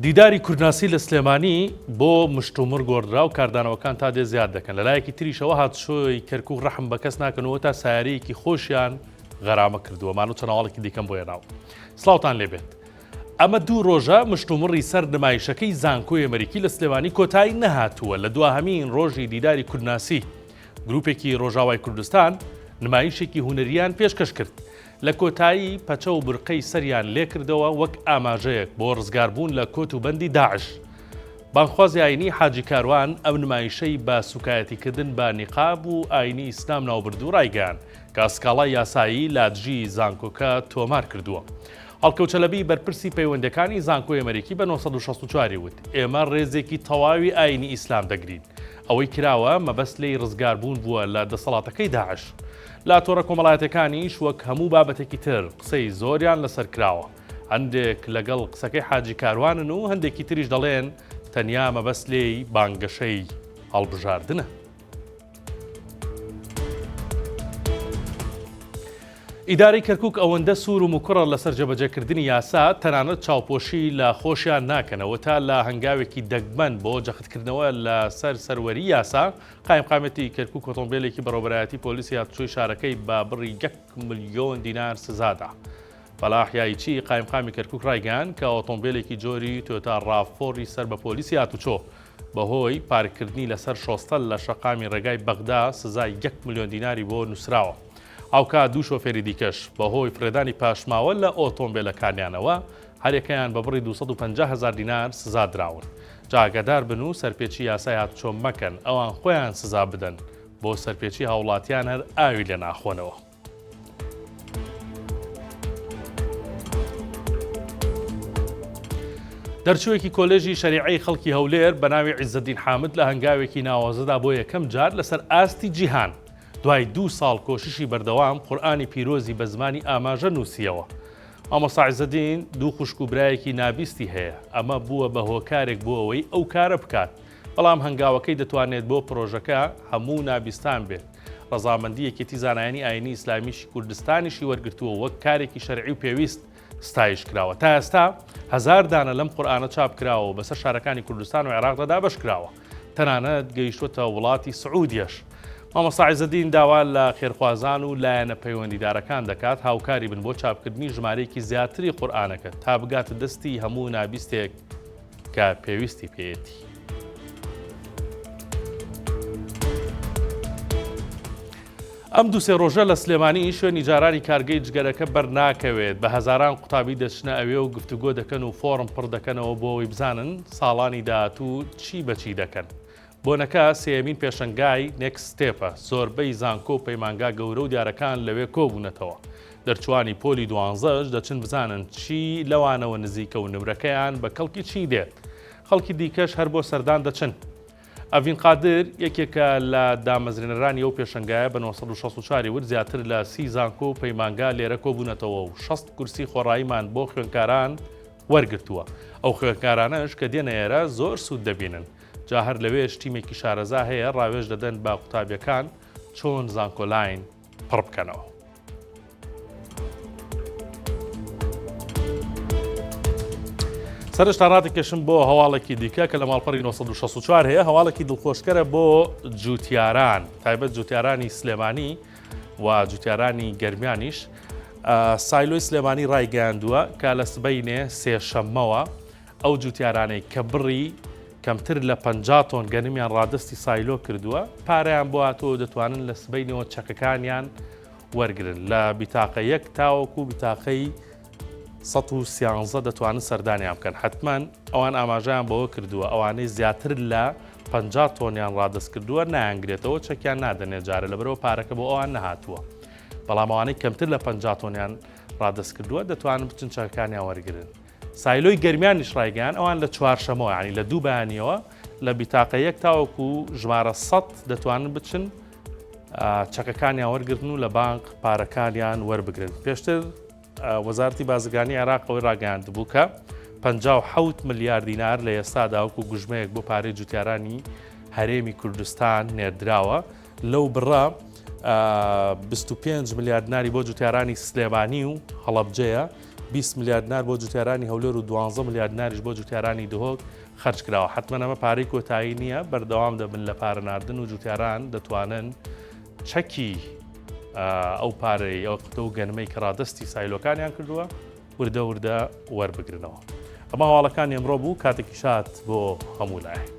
دیداری کوردناسی لە سلێمانی بۆ مشتومڕ گۆڕدرا و کاردانەوەکان تا دێ زیاد دەکەن، لەلایەکی تریشەوە هاتوچۆی کەرکوک ڕەحم بە کەس ناکەن و تا سەیارەیەکی خۆشیان غەرامە کردووە. مان و چەند هەواڵێکی دیکەم بۆ هێناوە. سڵاوتان لێبێت. ئەمە دوو ڕۆژە مشتومڕی سەر نمایشەکەی زانکۆی ئەمریکی لە سلێمانی کۆتایی نەهاتووە، لە دواهەمین ڕۆژی دیداری کوردناسی گروپێکی ڕۆژاوای کوردستان نمایشێکی هونەرییان پێشکەش کرد. لە کۆتایی پەچە و برقەی سەریان لێکردەوە وەک ئاماژەیەک بۆ ڕزگاربوون لە کۆت و بەندی داعش. بانگخوازی ئاینی حاجی کاروان ئەم نمایشەی بە سوکایەتیکردن بە نیقاب و ئاینی ئیسلام ناوبرد و ڕایگەیاند کە سکاڵای یاسایی لادژی زانکۆکە تۆمار کردووە. هەڵکەوت چەلەبی بەرپرسی پەیوەندیەکانی زانکۆی ئەمەریکی بە 964 ی وت، ئێمە ڕێزێکی تەواوی ئاینی ئیسلام دەگرین. ئەوەی کراوە مەبەست لێی ڕزگاربوون بووە لە دەسەڵاتەکەی داعش. لە تۆڕە کۆمەڵایەتیەکانیش وەک هەموو بابەتێکی تر قسەی زۆریان لەسەر کراوە. هەندێک لەگەڵ قسەکەی حاجی کاروانن و هەندێکی تریش دەڵێن تەنیا مەبەست لێی بانگەشەی هەڵبژاردنە. ئیدارەی کەرکوک ئەوەندە سوور و مکوڕە لەسەر جێبەجێکردنی یاسا، تەنانەت چاوپۆشی لە خۆشیان ناکەنەوە تا لە هەنگاوێکی دەگمەن بۆ جەختکردنەوە لەسەر سەروەری یاسا، قایمقامیەتی کەرکوک ئۆتۆمبێلێکی بەڕێوەبەرایەتی پۆلیسی هاتوچۆی شارەکەی بە بڕی یەک ملیۆن دینار سزادا. فەلاح یایچی قایمقامی کەرکوک ڕایگەیاند کە ئۆتۆمبێلێکی جۆری تۆیۆتا ڕاڤ فۆری سەر بە پۆلیسی هاتوچۆ بەهۆی پارککردنی لەسەر شۆستە لە شەقامی ڕێگای بەغدا سزای یەک ملیۆن دیناری بۆ نووسراوە. هاوکات دوو شۆفێری دیکەش بەهۆی فڕێدانی پاشماوە لە ئۆتۆمبێلەکانیانەوە هەریەکەیان بە بڕی 250 هەزار دینار سزا دراون. جا ئاگادار بن و سەرپێچی یاسای هاتوچۆ مەکەن، ئەوان خۆیان سزا بدەن، بۆ سەرپێچی هاوڵاتیان هەر ئاوی لێ ناخۆنەوە. دەرچووێکی کۆلێژی شەریعەی خەڵکی هەولێر بە ناوی عیزەدین حامد لە هەنگاوێکی ناوازەدا بۆ یەکەم جار لەسەر ئاستی جیهان دوای دوو ساڵ کۆششی بەردەوام قورئانی پیرۆزی بە زمانی ئاماژە نووسیەوە. مامۆستا عیزەدین دوو خوشک و برایەکی نابیستی هەیە، ئەمە بووە بە هۆکارێک بۆ ئەوەی ئەو کارە بکات، بەڵام هەنگاوەکەی دەتوانێت بۆ پرۆژەکە هەموو نابیستان بێت. ڕەزامەندی یەکێتی زانایانی ئاینی ئیسلامیی کوردستانیشی وەرگرتووە وەک کارێکی شەرعی و پێویست ستایش کراوە. تا ئێستا هەزار دانە لەم قورئانە چاپ کراوە و بەسەر شارەکانی کوردستان و عێراقدا دابەش کراوە. تەنانەت گەیشتووەتە وڵاتی سعودیەش. مامۆستا عیزەدین داوا لە خێرخوازان و لایەنە پەیوەندیدارەکان دەکات هاوکاری بن بۆ چاپکردنی ژمارەیەکی زیاتری قورئانەکە تا بگاتە دەستی هەموو نابیستێک کە پێویستی پێیەتی. ئەم دوو سێ ڕۆژە لە سلێمانی شوێنی جارانی کارگەی جگەرەکە بەرناکەوێت، بە هەزاران قوتابی دەچنە ئەوێ و گفتوگۆ دەکەن و فۆڕم پڕ دەکەنەوە بۆ ئەوەی بزانن ساڵانی داهاتوو چی بە چی دەکەن. بۆنەکە سێیەمین پێشەنگای Next Step ە، زۆربەی زانکۆ و پەیمانگا گەورە و دیارەکان لەوێ کۆبوونەتەوە. دەرچووانی پۆلی دوانزەش دەچن بزانن چی لەوانەوە نزیکە و نمرەکەیان بە کەڵکی چی دێت. خەڵکی دیکەش هەر بۆ سەردان دەچن. ئەڤین قادر، یەکێکە لە دامەزرێنەرانی ئەو پێشەنگایە بە 964 ی وت، زیاتر لە 30 زانکۆ و پەیمانگا لێرە کۆبوونەتەوە و 60 کورسی خۆڕاییمان بۆ خوێندکاران وەرگرتووە. ئەو خوێندکارانەش کە دێنە ئێرە زۆر سوود دەبینن. جا هەر لەوێش تیمێکی شارەزا هەیە ڕاوێژ دەدەن بە قوتابیەکان چۆن زانکۆلاین پڕ بکەنەوە. سەرشتان ڕادەکێشم بۆ هەواڵێکی دیکە کە لە ماڵپەڕی 964 هەیە هەواڵێکی دڵخۆشکەرە بۆ جوتیاران تایبەت جوتیارانی سلێمانی و جوتیارانی گەرمیانیش سایلۆی سلێمانی ڕایگەیاندووە کە لە سبەینێ سێشەممەوە ئەو جوتیارانەی کە بڕی کەمتر لە 50 تۆن گەنمیان ڕادەستی سایلۆ کردووە پارەیان بۆ هاتووە دەتوانن لە سبەینەوە چەکەکانیان وەرگرن لە بیتاقە یەک تاوەکو بیتاقەی 113 دەتوانن سەردانیان بکەن حتمما ئەوان ئاماژەیان بەوە کردووە ئەوانەی زیاتر لە 50 تۆنیان ڕادەست کردووە نایانگرێتەوە چەکیان نادەنێ جارە لەبەرەوە پارەکە بۆ ئەوان نەهاتووە بەڵام ئەوانەی کەمتر لە 50 تۆنیان ڕادەست کردووە دەتوانن بچن چەکەکانیان وەرگرن. سایلۆی گەرمیانیش ڕایگەیاند، ئەوان لە چوارشەمەوە یانی لە دوو بەیانیەوە لە بیتاقە یەک تاوەکو ژمارە سەد دەتوانن بچن چەکەکانیان وەرگرن و لە بانق پارەکانیان وەربگرن. پێشتر وەزارەتی بازرگانی عێراق ئەوەی ڕاگەیاندبوو کە 57 ملیار دینار لە ئێستادا وەکو گوژمەیەک بۆ پارەی جوتیارانی هەرێمی کوردستان نێردراوە لەو بڕە 25 ملیار دیناری بۆ جوتیارانی سلێمانی و هەڵەبجەیە. 20 ملیار دینار بۆ جوتیارانی هەولێر و 12 ملیار دیناریش بۆ جوتیارانی دهۆک خەرج کراوە. حەتمەن ئەمە پارەی کۆتایی نییە، بەردەوام دەبن لە پارە ناردن و جوتیاران دەتوانن چەکی ئەو پارەی ئەو قوتە و گەنمەی کە ڕادەستی سایلۆکانیان کردووە وردە وردە وەربگرنەوە. ئەمە هەواڵەکانی ئەمڕۆ بوو، کاتێکی شاد بۆ هەموو لایەک.